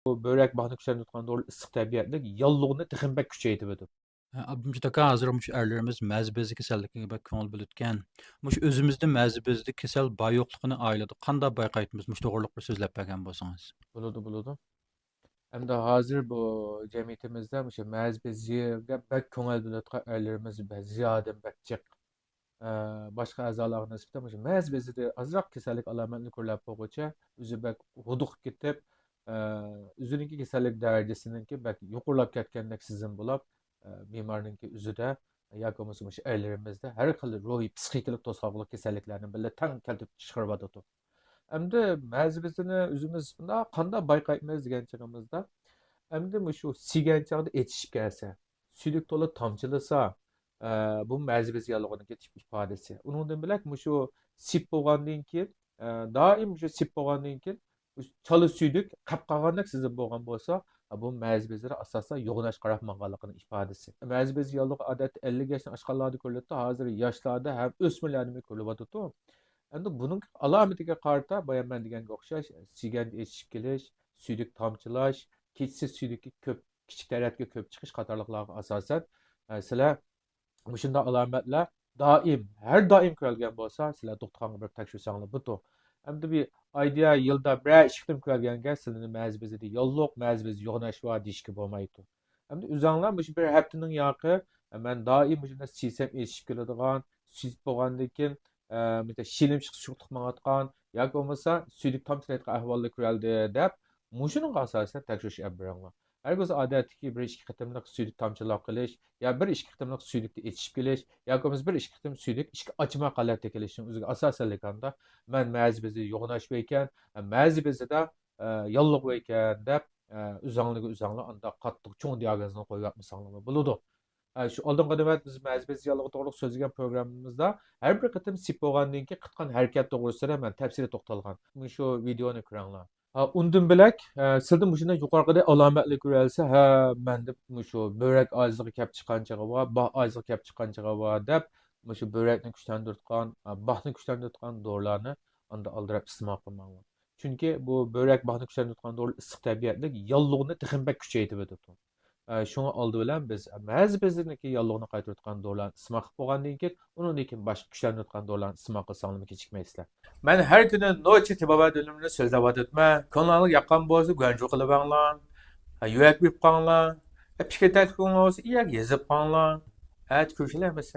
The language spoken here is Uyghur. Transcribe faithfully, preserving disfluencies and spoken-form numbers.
بۇ بۆرەك باھنى كۈچەندۈرىدىغان دورا ئىسسىق تەبىئەتلىك ياللۇغنى تېخىمۇ بەك كۈچەيتىۋېتىدۇ. ئابدۇمجىت ئاكا، ھازىر مۇشۇ ئەرلىرىمىز مەزى بېزىدىكى كېسەللىكىگە بەك كۆڭۈل بۆلىدىكەن. مۇشۇ ئۆزىمىزدە مەزى بېزىدىكى كېسەل بار يوقلۇقىنى ئائىلىدە قانداق بايقايتىمىز؟ مۇشۇ توغرىلىق بىر سۆزلەپ بەرگەن بولسىڭىز. بولىدۇ، بولىدۇ. ئەمدى ھازىر بۇ جەمئىيىتىمىزدە مۇشۇ مەزى بېزىگە بەك كۆڭۈل بۆلۈۋاتقان ئەرلىرىمىز بە-، زىيادە بەك جىق. ئە، باشقا ئەزالارغا نىسبەتەن مۇشۇ مەزى بېزىدە ئازراق كېسەللىك ئالامەتلىرى كۆرۈلۈپ بولغۇچە ئۆزى بەك ھودۇقۇپ كېتىپ، ئە، ئۆزىنىڭكى كېسەللىك دەرىجىسىنىڭكى بەك يۇقىرىلاپ كەتكەندەك سېزىم بولۇپ، ئە، بىمارنىڭكى ئۆزىدە ياكى بولمىسا مۇشۇ ئەرلىرىمىزدە ھەر خىل روھىي پسىخىكىلىق توسالغۇلۇق كېسەللىكلەرنى بىللە تەڭ كەلتۈرۈپ چىقىرىۋاتىدۇ. ئەمدى مەزى بېزىنى ئۆزىمىز بۇنداق قانداق بايقايمىز دېگەن چېغىمىزدا، ئەمدى مۇشۇ سىيگەن چاغدا ئېچىشىپ كەلسە، سۈيدۈك تولا تامچىلىسا، ئە، بۇ مەزى بېزى ياللۇغىنىڭكى تىپ ئىپادىسى. ئۇنىڭدىن بۆلەك مۇشۇ سىپ بولغاندىن كېيىن، ئە، دائىم مۇشۇ سىپ بولغاندىن كېيىن مۇشۇ چالا سۈيدۈك قاپ قالغاندەك سېزىم بولغان بولسا، بۇ مەزى بېزىلىرى ئاساسەن يوغىناشقا قاراپ ماڭغانلىقىنىڭ ئىپادىسى. مەزى بېزى ياللۇغى ئادەتتە ئەللىك ياشتىن ئاشقانلاردا كۆرۈلىدۇ، ھازىر ياشلاردا ھەم ئۆسمۈرلەردىمۇ كۆرۈلۈۋاتىدۇ. ئەمدى بۇنىڭ ئالامىتىگە قارىتا بايا مەن دېگەنگە ئوخشاش سىيگەندە ئېچىشىپ كېلىش، سۈيدۈك تامچىلاش، كېچىسى سۈيدۈكى كۆپ، كىچىك تەرەتكە كۆپ چىقىش قاتارلىقلارغا ئاساسەن، ئە، سىلەر مۇشۇنداق ئالامەتلەر دائىم، ھەر دائىم كۆرۈلگەن بولسا، سىلەر دوختۇرخانىغا بېرىپ تەكشۈرسەڭلار بولىدۇ. ئەمدى بىر ئايدا، يىلدا بىرەر ئىككى قېتىم كۆرۈلگەنگە سىلەرنى مەزى بېزىدە ياللۇغ، مەزى بېزى يوغىناش بار دېيىشكە بولمايدۇ. ئەمدى ئۆزۈڭلار مۇشۇ بىر ھەپتىنىڭ ياقى، مەن دائىم مۇشۇنداق سىيسەم ئېچىشىپ كېلىدىغان، سۈيدۈك بولغاندىن كېيىن، ئە، مۇشۇنداق شىلىمشىق سۇيۇقلۇق ماڭىۋاتقان ياكى بولمىسا سۈيدۈك تامچىلايدىغان ئەھۋاللار كۆرۈلدى دەپ، مۇشۇنىڭغا ئاساسەن تەكشۈرۈش ئېلىپ بېرىڭلار. ھەرگىز ئادەتتىكى بىر ئىككى قېتىملىق سۈيدۈك تامچىلاپ قېلىش يا بىر ئىككى قېتىملىق سۈيدۈكتە ئېچىشىپ كېلىش ياكى بولمىسا بىر ئىككى قېتىم سۈيدۈك ئىككى ئاچما ھالەتتە كېلىشنىڭ ئۆزىگە ئاساسەنلىكەندە، مەن مەزى بېزى يوغىناش باركەن، مەزى بېزىدا، ئە، ياللۇغ باركەن دەپ، ئە، ئۆزەڭلىگە ئۆزەڭلار ئانداق قاتتىق چوڭ دىئاگنوزنى قويۇۋاتمىساڭلارمۇ بولىدۇ. ئە، شۇ ئالدىنقى نۆۋەت بىز مەزى بېزى ياللۇغى توغرىلىق سۆزلىگەن پروگراممىمىزدا ھەر بىر قېتىم سىپ بولغاندىن كېيىن قىلغان ھەرىكەت توغرىسىدا مەن تەپسىلىي توختالغان. مۇشۇ ۋىدېئونى كۆرۈڭلار. ھە، ئۇندىن بۆلەك، ئە، سىلىدە مۇشۇنداق يۇقىرىقىدەك ئالامەتلەر كۆرۈلسە، ھە، مەندە مۇشۇ بۆرەك ئاجىزلىقى كەپ چىققان چېغى بار، باھ ئاجىزلىقى كەپ چىققان چېغى بار دەپ، مۇشۇ بۆرەكنى كۈچلەندۈرىدىغان، ئە، باھنى كۈچلەندۈرىدىغان دورىلارنى ئاندا ئالدىراپ ئىستېمال قىلماڭلار. چۈنكى بۇ بۆرەك باھنى كۈچلەندۈرىدىغان دورا ئىسسىق تەبىئەتلىك ياللۇغنى تېخىمۇ بەك كۈچەيتىۋېتىدۇ. ئە، شۇڭا ئالدى بىلەن بىز مەزى بېزىنىڭكى ياللۇغىنى قايتۇرىدىغان دورىلارنى ئىستېمال قىلىپ بولغاندىن كېيىن، ئۇنىڭدىن كېيىن باشقا كۈچلەندۈرىدىغان دورىلارنى ئىستېمال قىلساڭلارمۇ كېچىكمەيسىلەر. مەن ھەر كۈنى نوچى تېبابەت ئۈنۈمىنى سۆزلەۋاتىمەن. كۆڭلۈڭلارغا ياققان بولسا گۇەنجۇ قىلىۋاڭلار. ھە، يۈرەك بېرىپ قاڭلار. ھە، پىكىر تەكلىپىڭلار بولسا ئىيەگە يېزىپ قاڭلار. ئەتە كۆرۈشەلەيمىز.